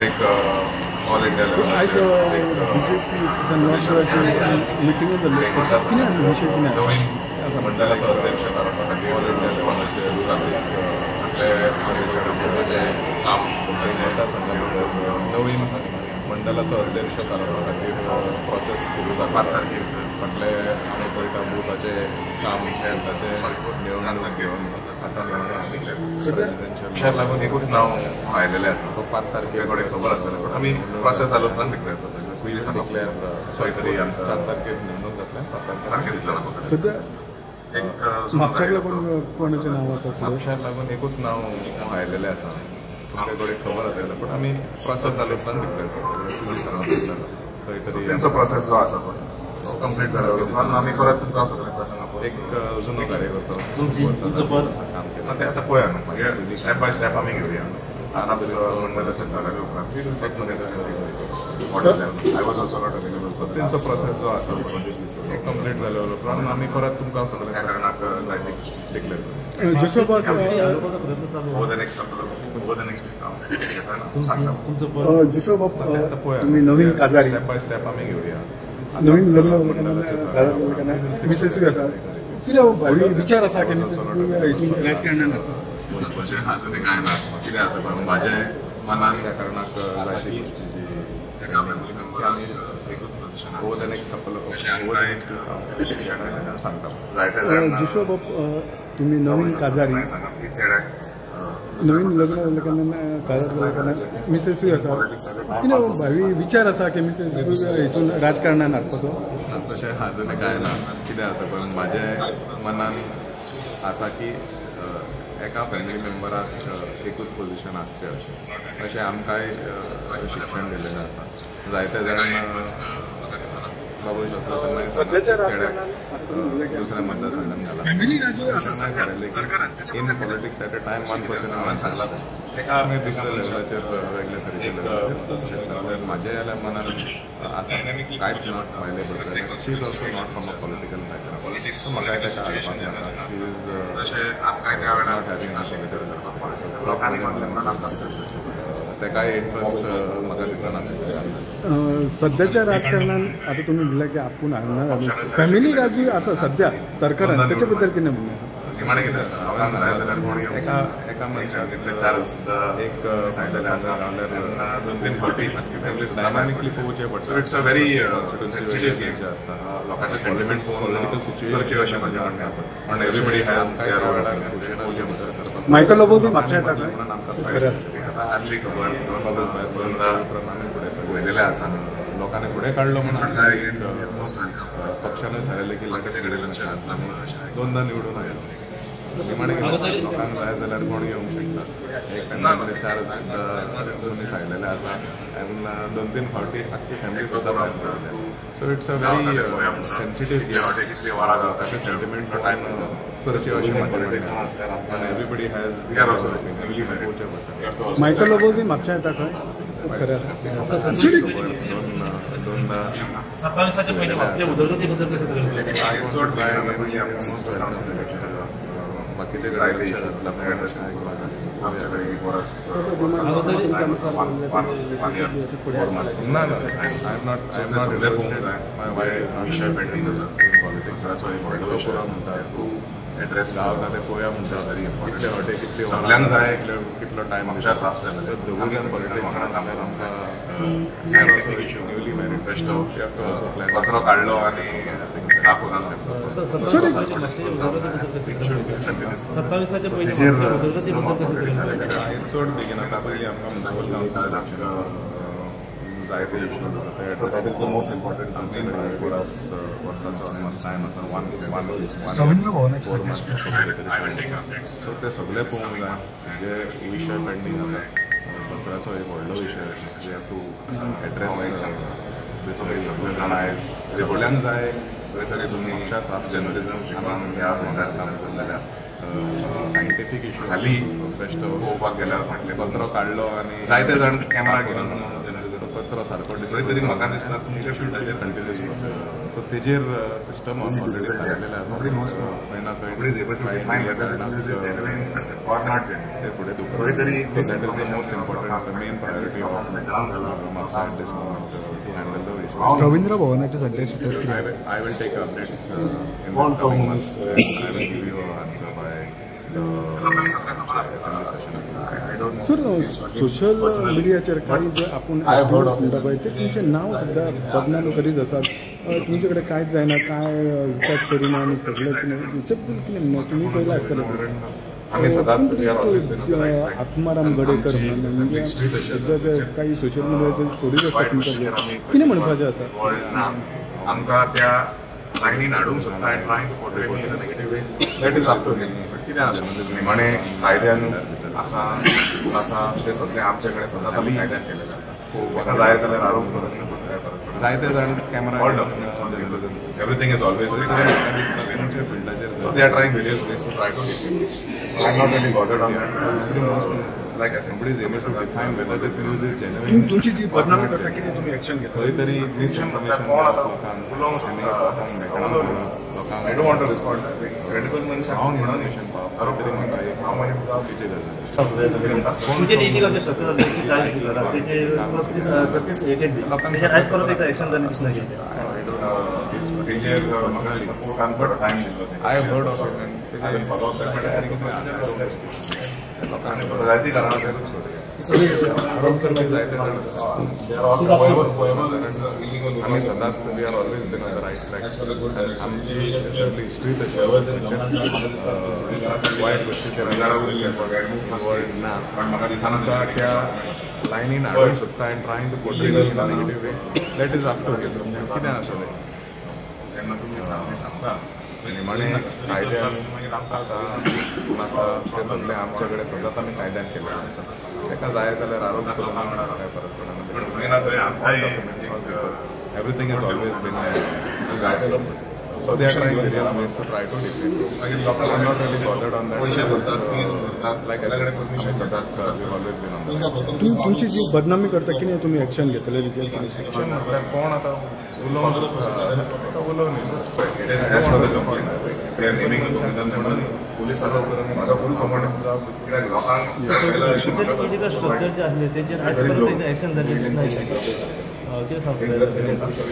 एक all India नवीन मंडळाचो अध्यक्ष करपा खातीर ऑल इंडिया प्रोसेस सुरू जाली. आपले काम नवीन मंडळाचो अध्यक्ष करपा खातीर प्रोसेस सुरू जाता. फाटले आमी पळयता बुथाचें काम ताचें निवडणूक घेवन आतां प्रेसिडेन्शियल लागून एकूच नांव आयलेलें आसा. तो 5 तारखे कडेन खबर आसतलें, पण आमी प्रोसेस जालो उपरांत डिक्लेअर करतले. पयलीं डिक्लेअर सॉरी तरी 4 तारखेर निवडणूक जातलें, 5 तारखेर सारकें दिसना. सद्या म्हापशाक लागून कोणाचें नांव आसा? म्हापशाक लागून एकूच नांव आयलेलें आसा, तुमचे कडेन खबर आसतलें, पण आमी प्रोसेस जालो उपरांत डिक्लेअर करतले. खंय तरी तेंचो प्रोसेस जो आसा पळय तो कंप्लीट जालो उपरांत आमी परत तुमकां सगळ्यांक सांगप. एक जुनो कार्यकर्तो काम केलां तें आतां पळया न्हू, मागीर स्टेप बाय स्टेप आमी घेवया. आतां मंडळाचें थारायले उपरांत I was also not available. So तेंचो प्रोसेस जो आसा कंप्लीट जालो उपरांत आमी परत तुमकां सगळ्या कारणाक जाय ती डिक्लेअर करया. तुमी नवीन काजारी स्टेप बाय स्टेप आमी घेवया. नवीन लग्न मिसेसूय आसा, कितें विचार आसा की मिसेस हितून राजकारणान तशें आजून कांय ना. कितें आसा पण म्हाज्या मनान ह्या कारणाक जाय ती गोश्टी जी आमी एकूच position over the next couple सांगता. जोशुआ बाब, तुमी नवीन काजारी, नवीन लग्न जालें मिसेसूय आसा, कितें भावी विचार आसा की मिसेस हितून राजकारणान हाडपाचो? तशें आजून कांय ना. कितें आसा पण म्हाज्या मनान आसा की एका फॅमिली मेंबराक एकूच पोजिशन आसचें अशें अशें आमकांय शिक्षण दिल्लें आसा. जायते जाण बाबूश आसलो तेन्ना दुसऱ्या मतदारसंघात घाला. In politics at a time one person हांवें सांगलां तशें आमी दुसऱ्या लेवलाचेर वेगळे तरेचे लेवलाचेर म्हाज्या जाल्यार मनान आसा कांयच not available. She is also not from a political background, so म्हाका ताका हाडपाक नाका. She is not having a political ताकाय इंट्रस्ट म्हाका दिसना. सद्याच्या राजकारणान आतां तुमी म्हणलें की आपूण हाडना, फॅमिली राजूय आसा सद्या सरकारान, ताचे बद्दल कितें म्हणणें आसा? हांवें सांगलां एका एका मनशाक एक दोन तीन फावटी डायनामिकली पळोवचें पडटा. It's a very sensitive game जे आसता लोकांचे सेंटिमेंट पॉलिटिकल सिच्युएशन अशें म्हजें म्हणणें आसा. पण एवरीबडी हॅज पळोवचें पडटा. मायकल लोबो बी म्हापशा येता म्हणून आमकां आतां आदली खबर दोन बाबूस भायर दोनदा उपरांत आमी फुडें वयलेले आसा, लोकांनी फुडें काडलो म्हणून पक्षानूय थारायलें की लोकांचे कडेन दोनदा निवडून आयलो. निमाणें लोकांक जाय जाल्यार कोण येवंक शकता. एक फॅमिली 4 मनीस आयलेले आसा आनी 2-3 फावटी आख्खी फॅमिली सुद्दां भायर पडल्या. So it's a very sensitive game. लोकांचे सेंटिमेंट करचे अशें म्हणटा. एवरीबडी हॅज पळोवचें पडटा. मायकल लोबो बी म्हापशा येता खंय? दोनदा 27 पयलीं उदरगती बद्दल कशें बाकीचे ना ना I am not म्हणटा एड्रेस गावता ते पळोवया म्हणटा. कितले वाटे कितले सगल्यांक जाय कितलो टायम आमच्या साफ जालें. दोगूय जाण पॉलिटिक्स आसल्यार आमकां न्यूली मॅरीड बेश्टो कचरो काडलो आनी साफ उरना. चड बेगीन आतां पयलीं आमकां म्युनिसिपल कावन्सील जायते इश्यूज आसा ते that is the most important something for us. वर्साचो ऑलमोस्ट टायम आसा 1 4 months. सो ते सगळे पळोवंक जाय. जे विशय पेंडींग आसा कचऱ्याचो एक व्हडलो विशय we have to address. सगळे जाण आयज सगळ्यांक जाय खंय तरी तुमी म्हापशा साफ जर्नलिजम शिकून ह्या फिल्डार काम करतले आसा. सायंटिफीक इश्यू हालीं बेश्टो पळोवपाक गेल्यार फाटले कचरो काडलो आनी जायते जाण कॅमेरा घेवन तो कचरो सारको दिसता. तरी म्हाका दिसता तुमच्या फिल्डाचेर कंटिन्यूस प्रोसेस सो तेजेर सिस्टम ऑलरेडी थारायलेलें आसा खंय ना खंय ते फुडें that is the most important main priority of Mapusa at this moment to handle the waste. Ravindra भवनाचे सध्या status. I will take updates in this coming months. I will give you answer by the assembly session. Sir, social मिडियाचेर काही जे आपूण म्हणटा पळय ते तुमचें नांव सुद्दां बदनाम करीत आसात, तुमचे कडेन कांयच जायना, कांय विकास करिना आनी सगळें कितें हेचे बद्दल कितें म्हणणें तुमी पळयलां आसतलें. आत्माराम गडेकर म्हणून म्हणजे सद्या ते काही सोशल मिडियाचेर सोडीत आसता तुमच्या कितें म्हणपाचें आसा? आमकां त्या लायनीन हाडूंक सोदता and trying to portray me in a negative way, that is up to him. But कितें आसा निमाणें कायद्यान आसा आसा तें सगळें आमचे कडेन सदांच आमी कायद्यान केलेलें आसा. म्हाका जाय जाल्यार आरोप करूंक शकता, जायते जाण camera everything is always दिसता तुमच्या फिल्डाचेर. They are trying various ways to try to defend. I am not really bothered on that. Like assembly is able to define whether this news is genuine. तुमची जी बदनामी करता कितें तुमी action घेता? खंय तरी मिसइन्फॉर्मेशन लोकांक लोकांक मेळना, लोकांक I don't want to respond. Credible मनशाक हांव इन्फॉर्मेशन पावता तरी म्हणटा हांव मागीर जावं गजाल. तुमचे इलिगल जे स्ट्रक्चर 140 तेजे 35 एक एक तेजेर आयज परत एकदा एक्शन जालें दिसना कितें तेजेर म्हाका बरो टायम दिल्लो. I have heard of it and I will follow up that. लोकांनी जायती कारणां आरोप करपी जायते जाण आमी सदांच we are always been on the right track. आमची हिस्ट्री तशी वायट गोश्टी ना, पण म्हाका दिसना त्या लायनीन हाडूंक सोदता and trying to portray in a negative way, that is up to him. कितें आसा तें जेन्ना तुमी सांगता निमाणें कायद्यान आसा आसा तें सगळें आमचे कडेन सदांच आमी कायद्यान केल्लें आसा. ताका जाय जाल्यार आरोप करूंक कांय फरक पडना. Everything is always been जायते लोक. So they are trying various ways to try to defend. I am not really bothered on that. पयशे भरतात, फीज भरतात, लायक आमी सदांच we always been on that. तुमची जी बदनामी करता कितें तुमी एक्शन घेतले तेजेर? एक्शन म्हटल्यार कोण आतां उलोवंक उलोवं न्ही. पुलिसाचो म्हाजो फूल सपोर्ट आसा कित्याक लोकांक इलिगल स्ट्रक्चर जे आसले तेजेर आयज परत एकदा एक्शन जालें दिसना कितें सांगता?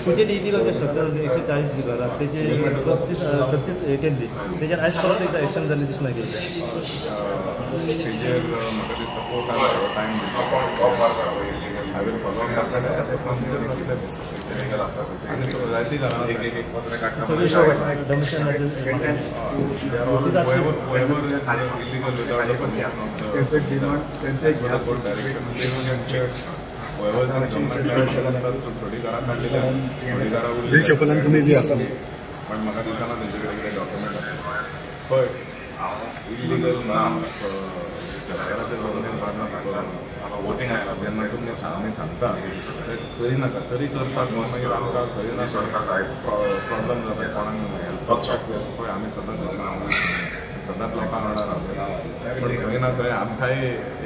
तुमचे इलिगल जे स्ट्रक्चर 140 घरां तेजे 35 एक एक तेजेर आयज परत एकदा एक्शन जालें दिसना कितें तेजेर म्हाका दिसता कोर्टान टायम दिल्लो. I will follow up. आनी जायती घरां एक एक पत्र काडटा. थोडी घरां काडलेली आसा, थोडी घरां उरली. तुमी बी आसा पण म्हाका दिसना तेंचे कडेन कितें डॉक्युमेंट आसा. पळय इलिगल ना सरकाराच्या जमनीन बांदना वोटींग आयला जेन्ना तुमी आमी सांगता ते करिनाका तरी करतात. मागीर आमकां खंय ना प्रॉब्लम जाता कोणाक हेल्पाक. पळय आमी सदांच सदांच लोकां वांगडा रावले, पण खंय ना खंय आमकांय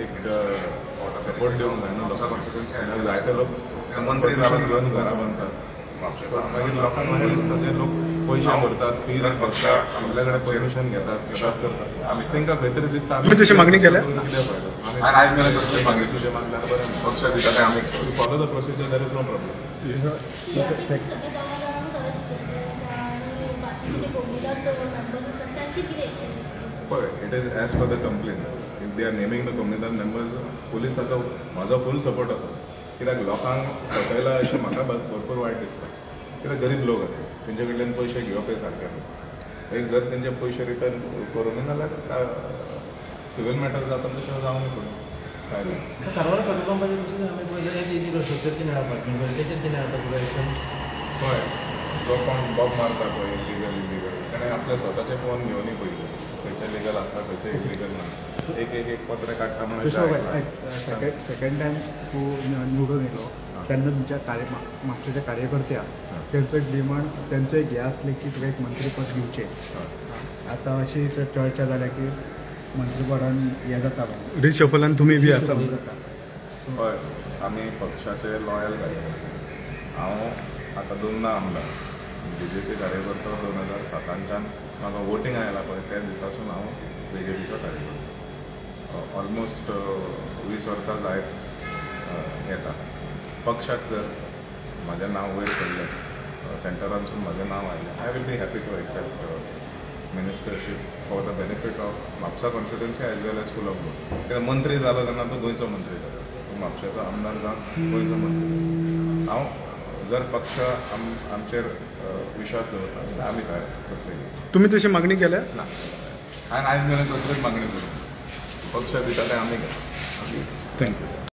एक सपोर्ट दिवंक जाय न्हू लोकांक. जायते लोक मंत्री जावन घेवन घरां बांदतात, मागीर लोकांक मागीर दिसता जे लोक पयशे भरतात, फीज भरतात, आपल्या कडेन परमिशन घेतात, सदांच करतात. आमी तांकां खंय तरी दिसता तुमी तशी मागणी केल्या? कितें फायदो आयज मेरेन कसली मागणी तुजें मागल्यार बरें पक्ष दिता तें आमी follow the procedure, there is no problem. पळय it is as per the complain. If they are naming the Comunidade members, पुलिसाचो म्हाजो फूल सपोर्ट आसा. कित्याक लोकांक फटयला अशें म्हाका भरपूर वायट दिसता. कित्याक गरीब लोक आसा, तेंचे कडल्यान पयशे घेवप हें सारकें न्हू. एक जर तेंचे पयशे रिटर्न करूं नाल्यार सिवील मॅटर जाता तशें जावं न्ही फुडें काय ना. कारवार पेट्रोल पंपाचे आमी पळयलें इलिगल स्ट्रक्चर कितें अपार्टमेंट तेचेर कितें आतां फुडें एक्शन? पळय जो कोण बॉब मारता पळय इलिगल इलिगल, ताणें आपल्या स्वताचें पळोवन घेवनी पयलीं खंयचें लिगल आसता खंयचें इलिगल ना. एक एक एक पत्र काडटा म्हणून. सेकंड टायम तूं निवडून येयलो तेन्ना तुमच्या म्हापशेच्या कार्यकर्त्या तेंचो एक डिमांड, तेंचो एक हें आसलें की तुका एक मंत्रीपद दिवचें. आतां अशी चर्चा जाल्या की मंत्रीपदान हें जाता रिशफलान तुमी बी आसा जाता. हय, आमी पक्षाचे लॉयल कार्यकर्ते. हांव आतां दोनदां आमदार, बीजेपी कार्यकर्तो 2007 म्हाका वोटींग आयला पळय त्या दिसासून हांव बीजेपीचो कार्यकर्तो. ऑलमोस्ट 20 वर्सां जायत येता. पक्षाक जर म्हाजें नांव वयर सरलें, सेंटरानसून म्हाजें नांव आयलें, I will be happy to accept ministership for the benefit of Mapusa constituency as well as full of Goa. कित्याक मंत्री जालो तेन्ना तो गोंयचो मंत्री जालो, तूं म्हापशेचो आमदार जावन गोंयचो मंत्री जालो. हांव जर पक्ष आमचेर विश्वास दवरता जाल्यार आमी तयार आसा कसलेय. तुमी तशी मागणी केल्या ना, हांवें आयज मेरेन कसलीच मागणी करूंक, पक्ष दिता तें आमी घेता. Thank you.